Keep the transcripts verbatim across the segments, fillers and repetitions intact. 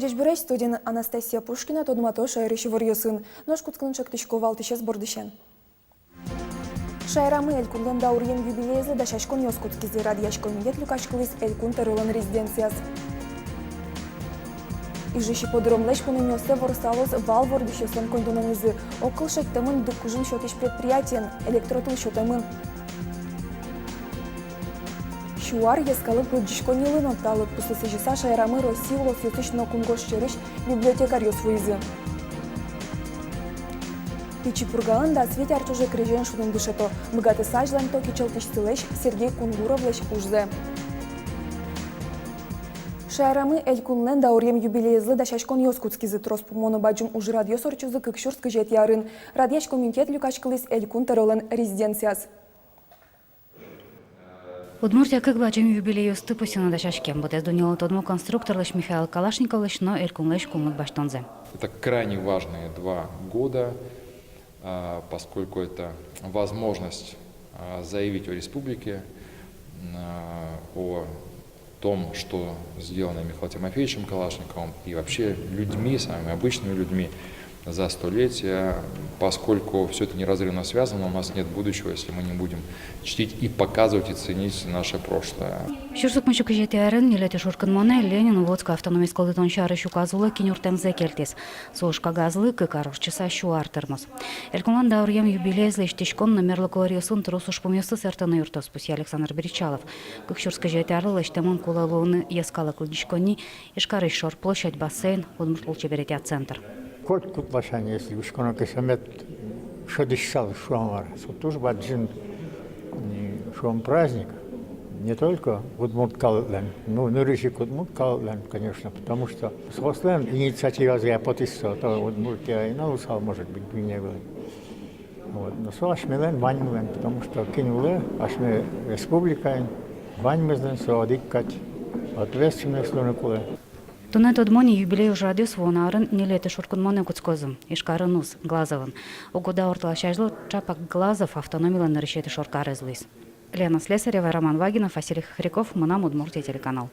Ӟечбуресь! Студиын Анастасия Пушкина. Тодмато шаерысь иворъёсын. Нош кутсконын чакласько валтӥсез бордысен. Шаерамы Элькунлэн дауръем юбилеезлы дасяськонъёс кутскизы. Радъяськон мукет люкаськылӥз Элькун тӧролэн резиденцияз. Ижысь ипподромлэсь пунэмъёссэ ворсалоз вал вордӥсьёслэн коньдонэнызы. Огкыл шедьтэмын дыккужым сётӥсь предприятиен, электротыл сётэмын. Сю ар йӧскалык лыдӟиськоннилы но талэп пуслы сӥзьыса шаерамы Россия улосъёсысь но кунгож сьӧрысь библиотекаръёс вуизы. Пичи Пургаын дас вить ар ӵоже крезен шудыны дышето. Быгатыса азьланьто кичӧлтӥсьсылэсь Сергей Кунгуровлэсь ужзэ. Шаерамы Элькунлэн дауръем юбилеезлы дасяськонъёс кутскизы. Трос пумо но бадӟым ужрадъёс ортчозы кык сюрс кызетӥ арын. Радъяськон мукет люкаськылӥз Элькун тӧролэн резиденцияз. Удмуртия кык бадӟым юбилейёсты пусйыны дасяське. Быдэс дуннелы тодмо конструкторлэсь Михаил Калашниковлэсь но Элькунлэсь кунлык басьтонзэ. Это крайне важные два года, а, поскольку это возможность, а, заявить о республике, а, о том, что сделано Михаилом Тимофеевичем Калашниковым и вообще людьми, самыми обычными людьми за столетия, поскольку всё это неразрывно связано, у нас нет будущего, если мы не будем чтить и показывать, и ценить наше прошлое. Сюрс укмыссю кызетӥ арын, ньылетӥ шуркынмонэ, Ленин-Вотской автономиез кылдытон сярысь указ улэ киньюртэмзэ кельтӥз. Со ужкагазлы кык ар ортчыса сю ар тырмоз. Элькунлэн дауръем юбилеез лэсьтӥськон но мерлыко иворъёсын трос ужпумъёсты сэртыны юрттоз, пусъе Александр Бречалов. Кык сюрс кызетӥ арлы лэсьтэмын кулэ луыны йӧскалык лыдӟиськонни, Ижкарысь шор площадь, бассейн, удмурт лулчеберетъя центр. Котькуд ласянь, если учконо ке, шӧмед шӧдысал, шуом, ар, со туж бадӟым, м, шуом, праздник. Не только удмурт калыклэн, но нырысь ик удмурт калыклэн, конечно, потому что соослэн инициативазыя потӥз со, то Удмуртия ӧй на луысал, может быть, дунне вылын. Вот. Но со асьмелэн ваньмылэн, потому что кин улэ асьме республикаын, ваньмызлэн со одӥг кадь ответственность луыны кулэ. Туннэ тодмо ни, юбилей ужрадъёс вуоно арын ньылетӥ шуркынмонэ кутскозы. Ижкарын уз, Глазовын. Уго дауртылась азьло ӵапак Глазов автономилэн нырысетӥ шоркарез луиз. Лена Слесарева, Роман Вагинов, Василий Хохряков, «Мынам Удмуртие» телеканал.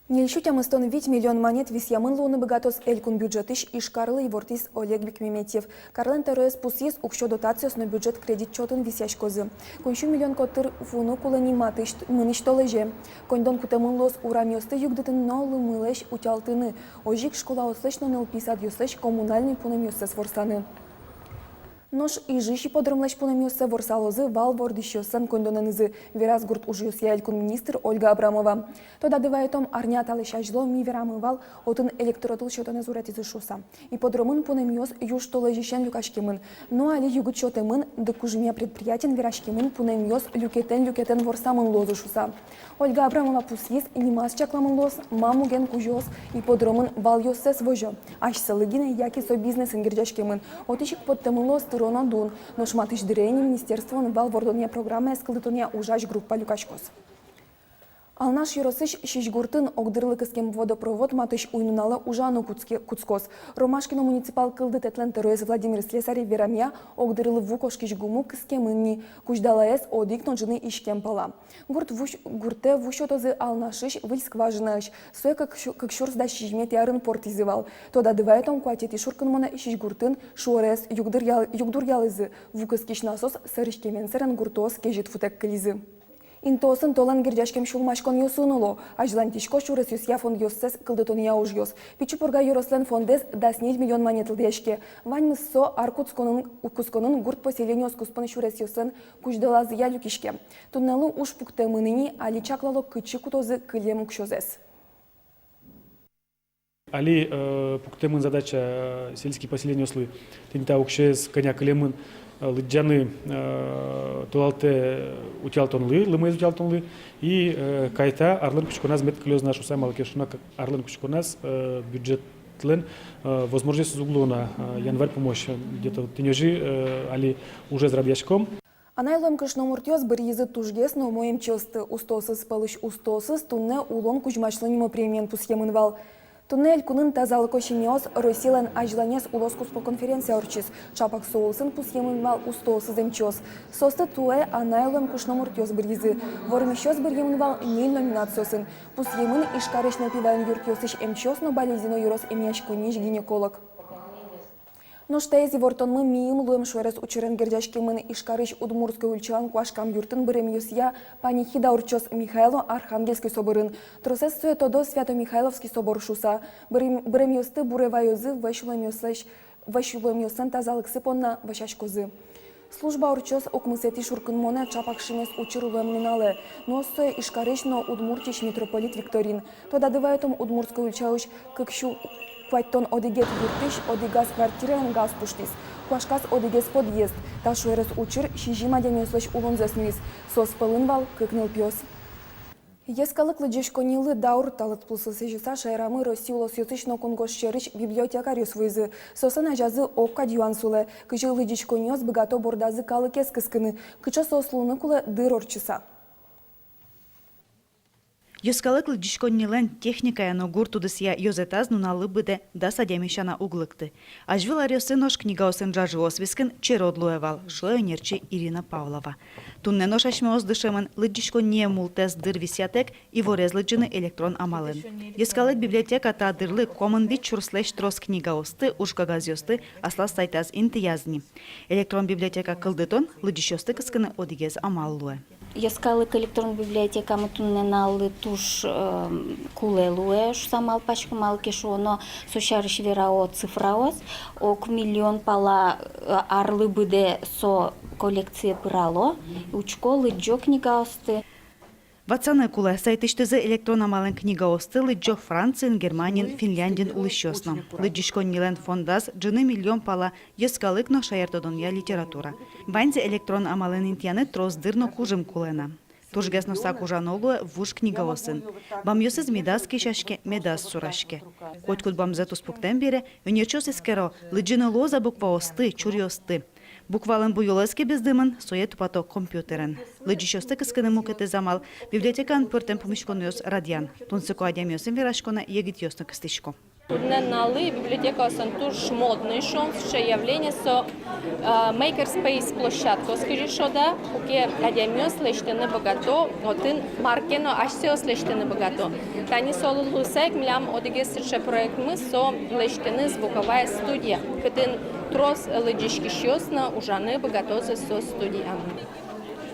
Ньыльсю тямыстон вить миллион манет висъямын луыны быгатоз Элькун бюджетысь Ижкарлы, ивортӥз Олег Бекмеметьев. Карлэн тӧроез пусйиз, уксё дотациос но бюджет кредит чотын висъяськозы. Куиньсю миллион котыр вуыны кулэ ни матысь, мынӥсь толэзе. Коньдон кутэмын луоз урамъёсты югдытыны но лымылэсь утялтыны, озьы ик школаослэсь но нылпи садъёслэсь коммунальной пунэмъёссэс ворсаны. Нош Ижысь ипподромлэсь пунэмъёссэ ворсалозы вал вордӥсьёслэн коньдонэнызы, вераз гурт ужъёсъя элькун министр Ольга Абрамова. Тодады вайытом, арня талэсь азьло ми верамы вал, отын электротыл сётонэз уродӥзы шуыса. Ипподромын пунэмъёс южтолэзьысен люкаськемын. Но али югыт сётэмын, дыккужымъя предприятиен вераськемын, пунэмъёс люкетэн-люкетэн ворсамын луозы шуыса. Ольга Абрамова пусйиз, нимаз чакламын луоз, ма муген кузёос ипподромын валъёссэс возё. Асьсэлы гинэ яке со бизнесэн герӟаськемын. Отысь ик поттэмын луоз тыро но дун. Нош матысь дыре ини министерствоын вал вордонъя программаез кылдытонъя ужась группа люкаськоз. Алнаш ёросысь Сизьгуртын огдырлы кыскем водопровод матысь уй-нуналэ ужаны кутске-, кутскоз. Ромашкино муниципал кылдытэтлэн тӧроез Владимир Слесарев верамъя, огдырлы ву кошкись гумы кыскемын ни, кузьдалаез одӥг но ӝыны иськем пала. Гурт вусь-, гуртэ ву сётозы Алнашысь выль скважинаысь. Сое кык сю-, кык сюрс дас сизьыметӥ арын портӥзы вал. Тодады вайытом, куатетӥ шуркынмонэ Сизьгуртын шуэрес югдур ял-, югдур ялӥзы. Ву кыскись насос сӧриськемен сэрен гуртоос кезьыт вутэк кылизы. Интыосын толэн герӟаськем сюлмаськонъёсын уло. Азьланьтӥсько сюресъёсъя фондъёссэс кылдытонъя ужъёс. Пичи Пурга ёрослэн фондэз дас ньыль миллион манет лыдъяське. Ваньмыз со ар кутсконын, кутсконын гурт поселениос куспын сюресъёслэн кузьдалазыя люкиське. Туннэлы уж пуктэмын ини, али чаклало, кытчы кутозы кылем уксёзэс. Али, э, пуктэмын задача, э, сельский поселениослы тӥни та уксёез, кӧня кылемын, э, лыдӟаны, э, толалтэ утялтонлы, лымыез утялтонлы, и, э, кайта арлэн кутсконаз мед кылёз на шуыса, малы ке шуоно, арлэн кутсконаз, э, бюджетлэн, э, возможностез уг луы на, э, январь пумозь, э, где-то тӥни озьы, э, али ужез радъяськом. Анай луэм кышномуртъёс быръизы тужгес но умой эмчиосты. Устоосыз пӧлысь устоосыз туннэ улон кузьмачлы нимо премиен пусъемын вал. Туннэ элькунын тазалыко семьяос Россилэн азьланез улос куспо конференция ортчиз. Чапак со улсын пусъемын вал устоосыз эмчиос. Соосты туэ анай луэм кышномуртъёс быръизы. Вормисьёс быръемын вал ньыль номинациосын. Пусъемын Ижкарысь нылпи ваён юртъёсысь эмчиос но Балезино ёрос эмъяськонниысь гинеколог. Нош таиз ивортонмы «Миым луэм» шуэрес учырен герӟаськемын. Ижкарысь Удмуртской ульчаын куашкам юртын быремъёсъя панихида ортчоз Михайло-Архангельской соборын. Тросэз сое тодо Свято-Михайловский собор шуыса. Бырем-, быремъёсты буре ваёзы вӧсь луэмъёслэсь, вӧсь луэмъёслэн тазалыксы понна вӧсяськозы. Служба ортчоз укмысэтӥ шуркынмонэ, чапак шимес учыр луэм нуналэ. Нош сое Ижкарысь но Удмуртиысь митрополит Викторин. Тодады вайытом, Удмуртской ульчаысь кык сю куатьтон одӥгетӥ юртысь одӥгаз квартираен газ пуштӥз. Куашказ одӥгез подъезд. Та шуэрес учыр сизьым адямиослэсь улонзэс нуиз. Соос пӧлын вал кык нылпиос. Йӧскалык лыдӟиськоннилы даур та лыдпусэз сӥзьыса шаерамы Россия улосъёсысь но кунгож сьӧрысь библиотекарьёс вуизы. Соослэн азязы огкадь юан сулэ: кызьы лыдӟиськонниос быгато бордазы калыкез кыскыны, кыӵе соос луыны кулэ дыр ортчыса. Йӧскалык лыдӟиськоннилэн техникая но гурт удысъя ёзэтаз нуналлы быдэ дас адями сяна уг лыкты. Азьвыл аръёсы нош книгаосын ӝажыос вискын черод луэ вал, шуэ ӧнерчи Ирина Павлова. Туннэ нош асьмеос дышемын лыдӟиськонние мултэс дыр висъятэк, иворез лыдӟыны электрон амалэн. Йӧскалык библиотека та дырлы куамын вить сюрслэсь трос книгаосты, ужкагазъёсты аслаз сайтаз интыяз ни. Электрон библиотека кылдытон лыдӟисьёсты кыскыны одӥгез амал луэ. Йӧскалык электрон библиотекамы туннэ нуналлы туж, э, кулэ луэ шуыса малпасько, малы ке шуоно, со сярысь верало цифраос. Ог миллион пала, э, арлы быдэ со коллекцие пырало, учко, лыдӟо книгаосты. Ватсаны кулэ, сайтысьтызы электрон амалэн книгаосты лыдӟо Франциын, Германиын, Финляндиын улӥсьёс но. Лыдӟиськоннилэн фондаз ӝыны миллион пала йӧскалык но шаертодонъя литература. Ваньзэ электрон амалэн интыяны трос дыр но кужым кулэ на. Тужгес но сак ужано луэ вуж книгаосын. Бамъёсыз медаз кесяське, медаз сураське. Котькуд бамзэ туспуктэм бере, ӧнерчиос эскеро, лыдӟыны луоз-а букваосты, чуръёсты. Буквалэн буёлэз ке бездымын, сое тупато компьютерен. Лыдӟисьёсты кыскыны мукетыз амал — библиотекаын пӧртэм пумиськонъёс радъян. Тунсыко адямиосын вераськонэ егитъёс но кыстӥсько. Туннэ нуналлы библиотекаосын туж модной, шуом, сыӵе явление со, э, makerspace площадкаос, кызьы шуод-а, куке адямиос лэсьтыны быгато, отын мар ке но асьсэос лэсьтыны быгато. Тани солы луыса ик милям одӥгез сыӵе проектмы — со лэсьтыны звуковая студия, кытын трос лыдӟиськисьёс но ужаны быгатозы со студиямы.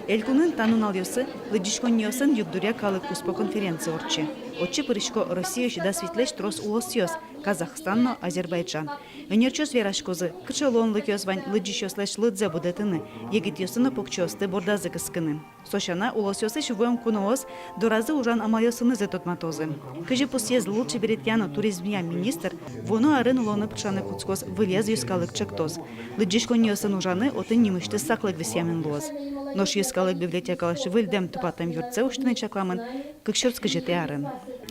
Элькунын та нуналъёсы лыдӟиськонниосын югдуръя калык куспо конференция ортче. Отчы пырисько Россиысь дас витьлэсь трос улосъёс, Казахстан но Азербайджан. Ӧнерчиос вераськозы, кыӵе луонлыкъёс вань лыдӟисьёслэсь лыдзэ будэтыны, егитъёсты но покчиосты бордазы кыскыны. Со сяна, улосъёсысь вуэм куноос доразы ужан амалъёсынызы тодматозы. Кызьы пусйиз лулчеберетъя но туризмъя министр, вуоно арын улонэ пыӵаны кутскоз вылез йӧскалык ӵектос. Лыдӟиськонниосын ужаны отын нимысьтыз саклык висъямын луоз. Нош йӧскалык библиотекалэсь выльдэм-тупатэм юртсэ усьтыны чакламын кык сюрс кызетӥ арын.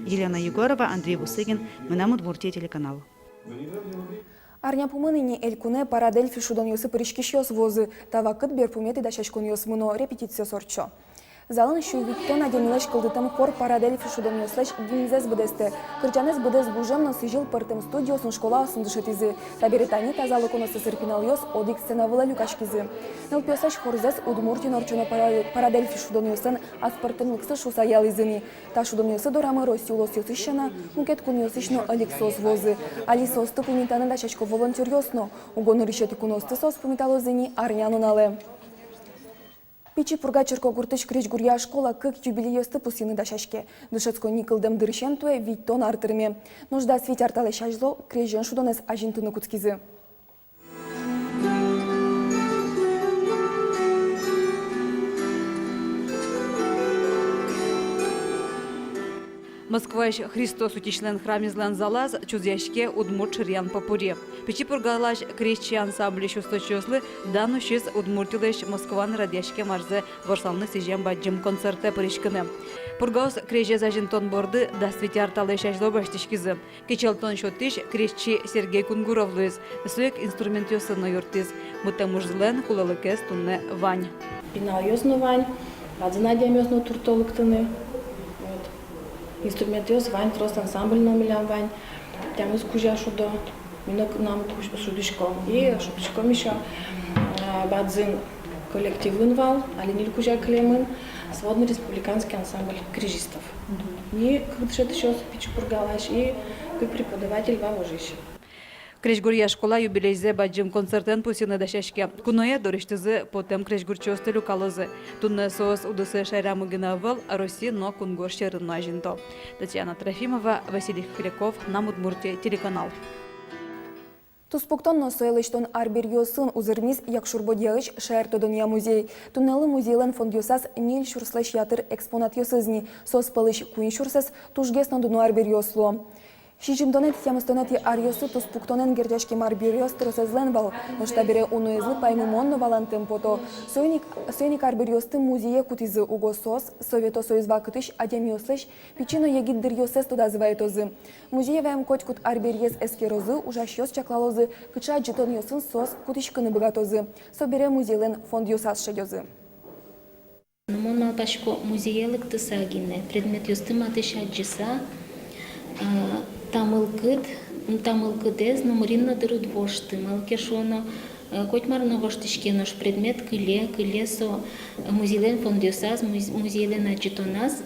Елена Егорова, Андрей Бусыгин, «Мынам Удмуртие» телеканал. Арня пумын ини элькунэ «Парадельфи» шудонъёсы пыриськисьёс вуозы. Та вакыт берпуметӥ дасяськонъёс мыно, репетициос ортчо. Залын сю витьтон адямилэсь кылдытэм хор «Парадельфи» шудонъёслэсь гимнзэс быдэстэ. Кырӟанэз быдэс гужем но сӥзьыл пӧртэм студиосын, школаосын дышетӥзы. Табере тани тазалыко но сӧсыр пиналъёс одӥг сцена вылэ люкаськизы. Нылпиослэсь хорзэс Удмуртиын ортчоно «Параде-, Парадельфи» шудонъёслэн аспӧртэмлыксы шуыса ялӥзы ни. Та шудонъёсы дорамы Россия улосъёсысь сяна, мукет кунъёсысь но ӧлик соос вуозы. Али соосты пумитаны дасясько волонтёръёс но. Уго нырысетӥ куноосты соос пумиталозы ни арня нуналэ. Пичи Пурга черкогуртысь крезьгуръя школа кык юбилейёсты пусйыны дасяське. Дышетсконни кылдэм дырысен туэ витьтон ар тырме. Нош дас вить ар талэсь азьло крезен шудонэз азинтыны кутскизы. Москваысь Христос Утисьлэн храмезлэн залаз чузъяське удмурт шыръян попурри. Пичи Пургалась «Крезьчи» ансамбльысь усточиослы дан усиз Удмуртилэсь Москваын радъяськем арзэ ворсалны сӥзем бадӟым концертэ пыриськыны. Пургаос крезез азинтон борды дас вить ар талэсь азьло басьтӥськизы. Кичӧлтон сётӥсь крезьчи Сергей Кунгуров луиз, со ик инструментъёсын но юрттӥз. Мытэм ужзылэн кулэлыкез туннэ вань. Пиналъёс но вань, бадӟым адямиос но туртто лыктыны. Вот. Инструментъёс вань, трос ансамбль но милям вань. Тямыс кузя шудо. Ми но к-, нам куз-, шудӥськом. И шудӥськом ещё, а, бадӟым коллективын вал, али ньыль кузя кылемын, сводный республиканский ансамбль крезистов. Мгм. И кык дышетӥсьёс Пичи Пургалась, и кык преподаватель Вавожысь. Крезьгуръя школа юбилейзэ бадӟым концертэн пусйыны дасяське. Куное дорысьтызы потэм крезьгурчиосты люкалозы. Туннэ соос удысэ шаерамы гинэ ӧвӧл, Россия но кунгож сьӧрын но азинто. Татьяна Трофимова, Василий Хохряков, «Моя Удмуртия» телеканал. Туспуктон но сое лэсьтон арбериосын узырмиз Якшур-Бӧдьяысь шаертодонъя музей. Туннэлы музейлэн фондъёсаз ньыль сюрслэсь ятыр экспонатъёсыз ни, соос пӧлысь куинь сюрсэз тужгес но дуно арбериос луо. Сизьымдонэтӥ-тямыстонэтӥ аръёсы туспуктонэн герӟаськем арбериос тросэзлэн вал, нош табере уноезлы паймымон но валантэм пото. Соин ик, соин ик арбериосты музее кутӥзы, уго соос Совето Союз вакытысь адямиослэсь пичи но егит дыръёссэс тодазы вайытозы. Музее ваем котькуд арбериез эскерозы, ужасьёс чаклалозы, кыӵе адӟытонъёсын соос кутӥськыны быгатозы. Собере музейлэн фондъёсаз шедёзы. Но мон малпасько, музее лыктыса гинэ, предметъёсты матысь адӟыса, э, та мылкыд, та мылкыдэз номырин но дыр уд вошты, малы ке шуоно, э, котьмар но воштӥське, нош предмет кыле, кыле со, э, музейлэн фондъёсаз, муз-, музейлэн адӟытоназ,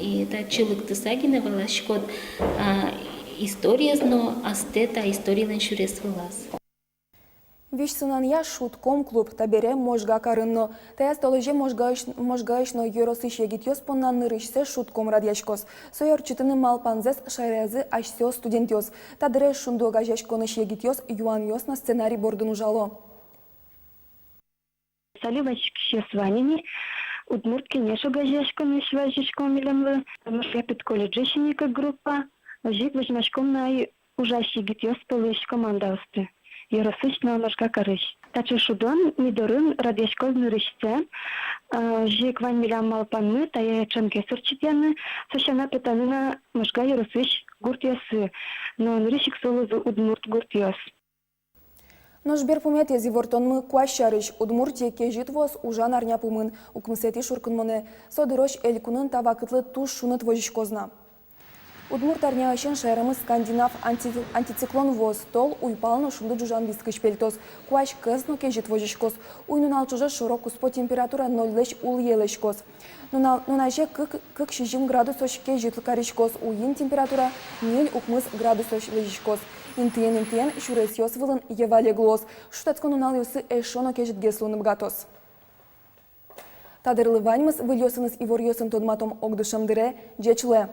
и татчы лыктыса гинэ валаськод, а, историез но астэ та историялэн сюрес вылаз. Визь сынанъя «Шудком» клуб табере Можга карын но. Таяз толэзе Можгаысь, Можгаысь но ёросысь егитъёс понна нырысьсэ «Шудком» радъяськоз. Сое ортчытыны малпанзэс шараязы асьсэос студентъёс. Та дыре «Шунды» огазеяськонысь егитъёс юанъёс но сценарий бордын ужало. Али вазиськисьёс вань ини, «Удмурт кенеш» огазеяськонысь вазиськом милемлы, Можга педколледжысь ини кык группа, озьы ик возьмаськом на ай ужась егитъёс пӧлысь командаосты, ёросысь но Можга карысь. Таӵе шудон ми дорын радъяськоз нырысьсэ, а, озьы ик вань милям малпанмы тае ӵемгес ортчытъяны, со сяна потаны на Можга ёросысь гуртъёсы, но нырысь ик со луозы удмурт гуртъёс. Нош берпуметӥез ивортонмы куазь сярысь. Удмуртие кезьыт вуоз ужан арня пумын, укмысэтӥ шуркынмонэ. Со дырозь элькунын та вакытлы туж шуныт возиськоз на. Удмурт арняысен шаерамы скандинав анти-, антициклон вуоз, тол, уйпал но шунды ӝужан вискысь пельтоз, куазь кӧс но кезьыт возиськоз. Уй-нунал ӵоже шоро-куспо температура нольлэсь улӥе лэзькоз. Нуна-, нуназе кык, кык-сизьым градусозь кезьыт кариськоз, уйин температура ньыль-укмыс градусозь лэзиськоз. Интыен-интыен сюресъёс вылын йӧвалег луоз. Шутэтскон нуналъёсы эшшо но кезьытгес луыны быгатоз. Та дырлы ваньмыз. Выльёсыныз иворъёсын тодматом огдышем дыре. Ӟеч луэ!